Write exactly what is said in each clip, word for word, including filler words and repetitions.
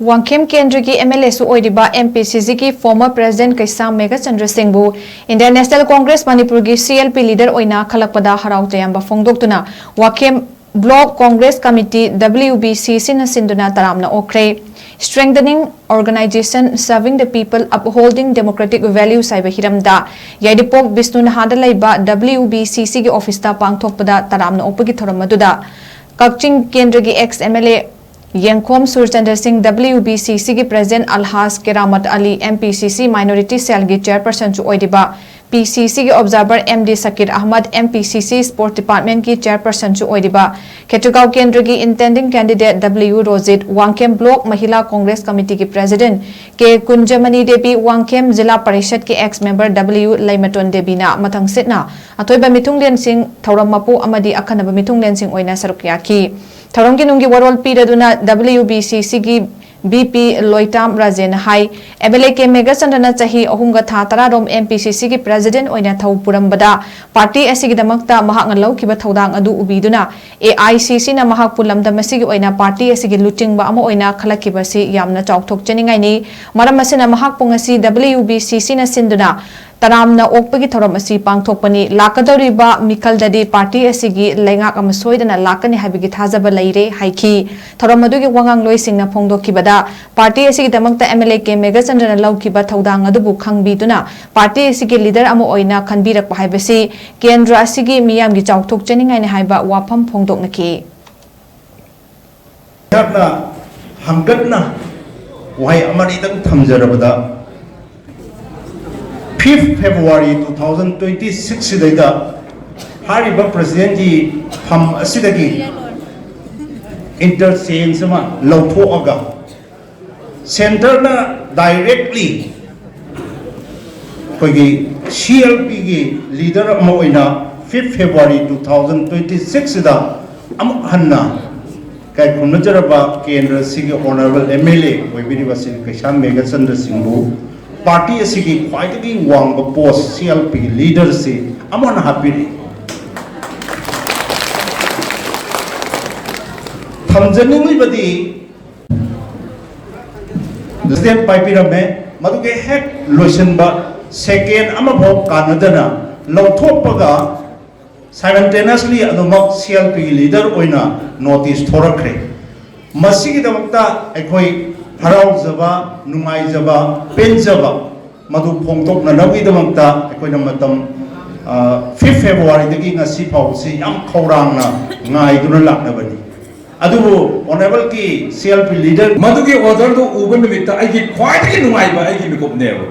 ꯋꯥꯡꯈꯦꯝ ꯀꯦꯟꯗ꯭ꯔꯒꯤ M L ꯑꯦꯁꯨ ꯑꯣꯏꯔꯤꯕ ꯑꯦꯝ ꯄꯤ ꯁꯤ ꯁꯤꯒꯤ ꯐꯣꯔꯃꯔ ꯄ꯭ꯔꯦꯁꯤꯗꯦꯟꯠ ꯀꯩꯁꯥꯝ ꯃꯦꯘꯆꯟꯗ꯭ꯔ ꯁꯤꯡꯕꯨ ꯏꯟꯗꯤꯌꯟ ꯅꯦꯁꯅꯦꯜ ꯀꯣꯡꯒ꯭ꯔꯦꯁ ꯃꯅꯤꯄꯨꯔꯒꯤ ꯁꯤ ꯑꯦꯜ ꯄꯤ ꯂꯤꯗꯔ ꯑꯣꯏꯅ ꯈꯜꯂꯛꯄꯗ ꯍꯔꯥꯎ ꯇꯌꯥꯝꯕ ꯐꯣꯡꯗꯣꯛꯇꯨꯅ Wangkhem block Congress committee, W B C ꯁꯤꯅ ꯁꯤꯟꯗꯨꯅ ꯇꯔꯥꯝꯅ ꯑꯣꯛꯈ꯭ꯔꯦ꯫ Strengthening Organization, Serving the People, Upholding Democratic Values ꯍꯥꯏꯕ ꯍꯤꯔꯝꯗ ꯌꯥꯏꯔꯤꯄꯣꯛ ꯕꯤꯁꯅꯨ ꯅꯍꯥꯗ ꯂꯩꯕ ꯗꯕ꯭ꯂꯤꯌꯨ ꯕꯤ ꯁꯤ ꯁꯤꯒꯤ ꯑꯣꯐꯤꯁꯇ ꯄꯥꯡꯊꯣꯛꯄꯗ ꯇꯔꯥꯝꯅ ꯑꯣꯛꯄꯒꯤ ꯊꯧꯔꯝ ꯑꯗꯨꯗ ꯀꯛꯆꯤꯡ ꯀꯦꯟꯗ꯭ꯔꯒꯤ ꯑꯦꯛꯁ ꯑꯦꯝ ꯑꯦꯜ ꯑꯦ ꯌꯦꯡꯈꯣꯝ ꯁꯨꯔꯆꯟꯗ꯭ꯔ ꯁꯤꯡ, ꯗꯕ꯭ꯂꯤꯌꯨ ꯕꯤ ꯁꯤ ꯁꯤꯒꯤ ꯄ꯭ꯔꯦꯁꯤꯗꯦꯟꯠ ꯑꯜꯍꯥꯖ ꯀꯦꯔꯥꯃꯠ ꯑꯂꯤ, ꯑꯦꯝ ꯄꯤ ꯁꯤ ꯁꯤ ꯃꯥꯏꯅꯣꯔꯤꯇꯤ ꯁꯦꯜꯒꯤ ꯆꯦꯌꯔꯄꯔꯁꯟꯁꯨ ꯑꯣꯏꯔꯤꯕ ꯄꯤ ꯁꯤ ꯁꯤꯒꯤ observer M D Shakir Ahmad, M P C C sports ꯗꯤꯄꯥꯔꯠꯃꯦꯟꯠꯀꯤ ꯆꯦꯌꯔꯄꯔꯁꯟꯁꯨ ꯑꯣꯏꯔꯤꯕ ꯈꯦꯇ꯭ꯔꯤꯒꯥꯎ ꯀꯦꯟꯗ꯭ꯔꯒꯤ intending candidate W Rojit, Wangkhem block Mahila Congress ꯀꯃꯤꯇꯤꯒꯤ ꯄ꯭ꯔꯦꯁꯤꯗꯦꯟꯠ ꯀꯦ ꯀꯨꯟꯖꯃꯅꯤ ꯗꯦꯕꯤ, ꯋꯥꯡꯈꯦꯝ ꯖꯤꯂꯥ ꯄꯔꯤꯁꯗꯀꯤ ꯑꯦꯛꯁ ꯃꯦꯝꯕꯔ ꯗꯕ꯭ꯂꯤꯌꯨ ꯂꯩꯃꯇꯣꯟ ꯗꯦꯕꯤꯅ ꯃꯊꯪꯁꯤꯠꯅ ꯑꯊꯣꯏꯕ ꯃꯤꯊꯨꯡꯂꯦꯟꯁꯤꯡ, ꯊꯧꯔꯝ ꯃꯄꯨ ꯑꯃꯗꯤ ꯑꯈꯟꯅꯕ ꯃꯤꯊꯨꯡꯂꯦꯟꯁꯤꯡ ꯑꯣꯏꯅ ꯁꯔꯨꯛ ꯌꯥꯈꯤ꯫ ꯊꯧꯔꯝꯒꯤ ꯅꯨꯡꯒꯤ ꯋꯥꯔꯣꯜ ꯄꯤꯔꯗꯨꯅ ꯗꯕ꯭ꯂꯤꯌꯨ ꯕꯤ ꯁꯤ ꯁꯤꯒꯤ ꯚꯤ ꯄꯤ ꯂꯣꯏꯇꯥꯝ ꯔꯥꯖꯦꯟꯅ ꯍꯥꯏ, ꯑꯦꯝ ꯑꯦꯜ ꯑꯦ ꯀꯦ ꯃꯦꯘꯆꯟꯗ꯭ꯔꯅ ꯆꯍꯤ ꯑꯍꯨꯝꯒ ꯊꯥ ꯇꯔꯥꯔꯣꯝ ꯑꯦꯝ ꯄꯤ ꯁꯤ ꯁꯤꯒꯤ ꯄ꯭ꯔꯦꯁꯤꯗꯦꯟꯠ ꯑꯣꯏꯅ ꯊꯧ ꯄꯨꯔꯝꯕꯗ ꯄꯥꯔꯇꯤ ꯑꯁꯤꯒꯤꯗꯃꯛꯇ ꯃꯍꯥꯛꯅ ꯂꯧꯈꯤꯕ ꯊꯧꯗꯥꯡ ꯑꯗꯨ ꯎꯕꯤꯗꯨꯅ ꯑꯦ ꯑꯥꯏ ꯁꯤ ꯁꯤꯅ ꯃꯍꯥꯛꯄꯨ ꯂꯝꯗꯝ ꯑꯁꯤꯒꯤ ꯑꯣꯏꯅ ꯄꯥꯔꯇꯤ ꯑꯁꯤꯒꯤ ꯂꯨꯆꯤꯡꯕ ꯑꯃ ꯑꯣꯏꯅ ꯈꯜꯂꯛꯈꯤꯕ ꯑꯁꯤ ꯌꯥꯝꯅ ꯆꯥꯎꯊꯣꯛꯆꯅꯤꯡꯉꯥꯏꯅꯤ꯫ ꯃꯔꯝ ꯑꯁꯤꯅ ꯃꯍꯥꯛꯄꯨ ꯉꯁꯤ ꯗꯕ꯭ꯂꯤꯌꯨ ꯕꯤ ꯁꯤ ꯁꯤꯅ ꯁꯤꯟꯗꯨꯅ ꯇꯔꯥꯝꯅ ꯑꯣꯛꯄꯒꯤ ꯊꯧꯔꯝ ꯑꯁꯤ ꯄꯥꯡꯊꯣꯛꯄꯅꯤ꯫ ꯂꯥꯛꯀꯗꯧꯔꯤꯕ ꯃꯤꯈꯜꯗꯗꯤ ꯄꯥꯔꯇꯤ ꯑꯁꯤꯒꯤ ꯂꯩꯉꯥꯛ ꯑꯃ ꯁꯣꯏꯗꯅ ꯂꯥꯛꯀꯅꯤ ꯍꯥꯏꯕꯒꯤ ꯊꯥꯖꯕ ꯂꯩꯔꯦ ꯍꯥꯏꯈꯤ꯫ ꯊꯧꯔꯝ ꯑꯗꯨꯒꯤ ꯋꯥꯉꯥꯡꯂꯣꯏꯁꯤꯡꯅ ꯐꯣꯡꯗꯣꯛꯈꯤꯕꯗ, ꯄꯥꯔꯇꯤ ꯑꯁꯤꯒꯤꯗꯃꯛꯇ ꯑꯦꯝ ꯑꯦꯜ ꯑꯦ ꯀꯦ ꯃꯦꯘꯆꯟꯗ꯭ꯔꯅ ꯂꯧꯈꯤꯕ ꯊꯧꯗꯥꯡ ꯑꯗꯨꯕꯨ ꯈꯪꯕꯤꯗꯨꯅ ꯄꯥꯔꯇꯤ ꯑꯁꯤꯒꯤ ꯂꯤꯗꯔ ꯑꯃ ꯑꯣꯏꯅ ꯈꯟꯕꯤꯔꯛꯄ ꯍꯥꯏꯕꯁꯤ ꯀꯦꯟꯗ꯭ꯔ ꯑꯁꯤꯒꯤ ꯃꯤꯌꯥꯝꯒꯤ ꯆꯥꯎꯊꯣꯛꯆꯅꯤꯡꯉꯥꯏꯅꯤ ꯍꯥꯏꯕ ꯋꯥꯐꯝ ꯐꯣꯡꯗꯣꯛꯅꯈꯤ꯫ ꯑꯩꯍꯥꯛꯅ ꯍꯪꯒꯠꯅ ꯋꯥꯍꯩ ꯑꯃꯅꯤꯗꯪ ꯊꯝꯖꯔꯕꯗ, fifth February two thousand twenty six ꯁꯤꯗꯩꯗ ꯍꯥꯏꯔꯤꯕ ꯄ꯭ꯔꯦꯁꯤꯗꯦꯟꯠꯀꯤ ꯐꯝ ꯑꯁꯤꯗꯒꯤ ꯏꯟꯇꯔꯆꯦꯟꯖ ꯑꯃ ꯂꯧꯊꯣꯛꯑꯒ, ꯁꯦꯟꯇꯔꯅ ꯗꯥꯏꯔꯦꯛꯂꯤ ꯑꯩꯈꯣꯏꯒꯤ ꯁꯤ ꯑꯦꯜ ꯄꯤꯒꯤ ꯂꯤꯗꯔ ꯑꯃ ꯑꯣꯏꯅ fifth February two thousand twenty six ꯁꯤꯗ ꯑꯃꯨꯛ ꯍꯟꯅ ꯏꯀꯥꯏ ꯈꯨꯝꯅꯖꯔꯕ ꯀꯦꯟꯗ꯭ꯔ ꯑꯁꯤꯒꯤ ꯑꯣꯅꯔꯦꯕꯜ ꯑꯦꯝ ꯑꯦꯜ ꯑꯦ ꯑꯣꯏꯕꯤꯔꯤꯕ ꯁ꯭ꯔꯤ ꯀꯩꯁꯥꯝ ꯃꯦꯘꯆꯟꯗ꯭ꯔ ꯁꯤꯡꯕꯨ ꯄꯥꯔꯇꯤ ꯑꯁꯤꯒꯤ ꯈ꯭ꯋꯥꯏꯗꯒꯤ ꯋꯥꯡꯕ ꯄꯣꯁ ꯁꯤ ꯑꯦꯜ ꯄꯤꯒꯤ ꯂꯤꯗꯔꯁꯤ ꯑꯃꯨꯛ ꯍꯟꯅ ꯍꯥꯞꯄꯤꯔꯤ꯫ ꯊꯝꯖꯅꯤꯡꯂꯤꯕꯗꯤ, ꯁ꯭ꯇꯦꯞ ꯄꯥꯏꯕꯤꯔꯝꯃꯦ꯫ ꯃꯗꯨꯒꯤ ꯍꯦꯛ ꯂꯣꯏꯁꯤꯟꯕ ꯁꯦꯀꯦꯟ ꯑꯃꯐꯥꯎ ꯀꯥꯟꯅꯗꯅ ꯂꯧꯊꯣꯛꯄꯒ simultaneously ꯑꯗꯨꯃꯛ ꯁꯤ ꯑꯦꯜ ꯄꯤꯒꯤ ꯂꯤꯗꯔ ꯑꯣꯏꯅ ꯅꯣꯇꯤꯁ ꯊꯣꯔꯛꯈ꯭ꯔꯦ꯫ ꯃꯁꯤꯒꯤꯗꯃꯛꯇ ꯑꯩꯈꯣꯏ ꯍꯔꯥꯎꯖꯕ, ꯅꯨꯡꯉꯥꯏꯖꯕ, ꯄꯦꯟꯖꯕ ꯃꯗꯨ ꯐꯣꯡꯗꯣꯛꯅꯅꯕꯒꯤꯗꯃꯛꯇ ꯑꯩꯈꯣꯏꯅ ꯃꯇꯝ ꯐꯤꯐ ꯐꯦꯕ꯭ꯔꯨꯋꯥꯔꯤꯗꯒꯤ ꯉꯁꯤ ꯐꯥꯎꯕꯁꯤ ꯌꯥꯝ ꯈꯧꯔꯥꯡꯅ ꯉꯥꯏꯗꯨꯅ ꯂꯥꯛꯂꯕꯅꯤ꯫ ꯑꯗꯨꯕꯨ ꯑꯣꯅꯔꯦꯕꯜꯒꯤ ꯁꯤ ꯑꯦꯜ ꯄꯤ ꯂꯤꯗꯔ ꯃꯗꯨꯒꯤ ꯑꯣꯔꯗꯔꯗꯨ ꯎꯕ ꯅꯨꯃꯤꯠꯇ ꯑꯩꯒꯤ ꯈ꯭ꯋꯥꯏꯗꯒꯤ ꯅꯨꯡꯉꯥꯏꯕ ꯑꯩꯒꯤ ꯃꯤꯀꯨꯞꯅꯦꯕ꯫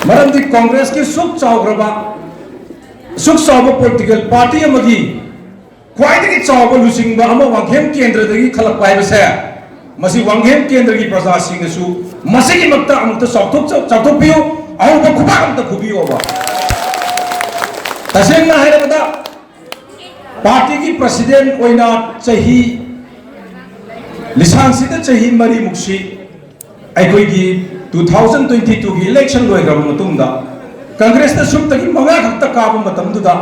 ꯃꯔꯝꯗꯤ ꯀꯣꯡꯒ꯭ꯔꯦꯁꯀꯤ ꯁꯨꯛ ꯆꯥꯎꯈ꯭ꯔꯕ, ꯁꯨꯛ ꯆꯥꯎꯕ ꯄꯣꯂꯤꯇꯤꯀꯦꯜ ꯄꯥꯔꯇꯤ ꯑꯃꯒꯤ ꯈ꯭ꯋꯥꯏꯗꯒꯤ ꯆꯥꯎꯕ ꯂꯨꯆꯤꯡꯕ ꯑꯃ ꯋꯥꯡꯈꯦꯝ ꯀꯦꯟꯗ꯭ꯔꯗꯒꯤ ꯈꯜꯂꯛꯄ ꯍꯥꯏꯕꯁꯦ, ꯃꯁꯤ ꯋꯥꯡꯈꯦꯝ ꯀꯦꯟꯗ꯭ꯔꯒꯤ ꯄ꯭ꯔꯖꯥꯁꯤꯡꯅꯁꯨ ꯃꯁꯤꯒꯤꯃꯛꯇ ꯑꯃꯨꯛꯇ ꯆꯥꯎꯊꯣꯛꯆ-, ꯆꯥꯎꯊꯣꯛꯄꯤꯌꯨ, ꯑꯍꯧꯕ ꯈꯨꯕꯥꯛ ꯑꯃꯇ ꯈꯨꯕꯤꯌꯣꯕ꯫ ꯇꯁꯦꯡꯅ ꯍꯥꯏꯔꯕꯗ, ꯄꯥꯔꯇꯤꯒꯤ ꯄ꯭ꯔꯁꯤꯗꯦꯟ ꯑꯣꯏꯅ ꯆꯍꯤ, ꯂꯤꯁꯥꯡꯁꯤꯗ ꯆꯍꯤ ꯃꯔꯤꯃꯨꯛꯁꯤ ꯑꯩꯈꯣꯏꯒꯤ ꯇꯨ ꯊꯥꯎꯖꯟ ꯇ꯭ꯋꯦꯟꯇꯤ ꯇꯨꯒꯤ ꯏꯂꯦꯛꯁꯟ ꯂꯣꯏꯈ꯭ꯔꯕ ꯃꯇꯨꯡꯗ ꯀꯪꯒ꯭ꯔꯦꯁꯅ ꯁꯨꯞꯇꯒꯤ ꯃꯉꯥ ꯈꯛꯇ ꯀꯥꯕ ꯃꯇꯝꯗꯨꯗ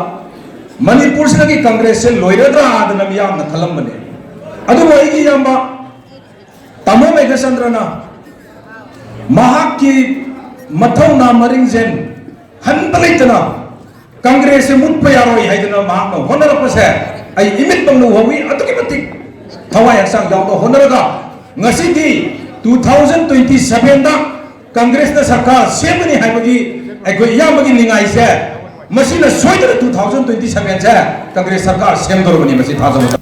ꯃꯅꯤꯄꯨꯔꯁꯤꯗꯒꯤ ꯀꯪꯒ꯭ꯔꯦꯁꯁꯦ ꯂꯣꯏꯔꯗ꯭ꯔꯥ ꯍꯥꯏꯗꯅ ꯃꯤꯌꯥꯝꯅ ꯈꯜꯂꯝꯕꯅꯦ꯫ ꯑꯗꯨꯕꯨ ꯑꯩꯒꯤ ꯏꯌꯥꯝꯕ ꯇꯥꯃꯣ ꯃꯦꯘꯆꯟꯗ꯭ꯔꯅ ꯃꯍꯥꯛꯀꯤ ꯃꯊꯧꯅꯥ ꯃꯔꯤꯡꯖꯦꯜ ꯍꯟꯕ ꯂꯩꯇꯅ ꯀꯪꯒ꯭ꯔꯦꯁꯁꯦ ꯃꯨꯠꯄ ꯌꯥꯔꯣꯏ ꯍꯥꯏꯗꯅ ꯃꯍꯥꯛꯅ ꯍꯣꯠꯅꯔꯛꯄꯁꯦ ꯑꯩ ꯏꯃꯤꯠꯃꯛꯅ ꯎꯍꯧꯏ꯫ ꯑꯗꯨꯛꯀꯤ ꯃꯇꯤꯛ ꯊꯋꯥꯏ ꯍꯛꯆꯥꯡ ꯌꯥꯎꯅ ꯍꯣꯠꯅꯔꯒ ꯉꯁꯤꯗꯤ ꯇꯨ ꯊꯥꯎꯖꯟ ꯇ꯭ꯋꯦꯟꯇꯤ ꯁꯚꯦꯟꯗ ꯀꯪꯒ꯭ꯔꯦꯁꯅ ꯁꯔꯀꯥꯔ ꯁꯦꯝꯒꯅꯤ ꯍꯥꯏꯕꯒꯤ ꯑꯩꯈꯣꯏ ꯏꯌꯥꯝꯕꯒꯤ ꯅꯤꯡꯉꯥꯏꯁꯦ, ꯃꯁꯤꯅ ꯁꯣꯏꯗꯅ ꯇꯨ ꯊꯥꯎꯖꯟ ꯇ꯭ꯋꯦꯟꯇꯤ ꯁꯚꯦꯟꯁꯦ ꯀꯪꯒ꯭ꯔꯦꯁ ꯁꯔꯀꯥꯔ ꯁꯦꯝꯗꯧꯔꯕꯅꯤ, ꯃꯁꯤ ꯊꯥꯖꯕ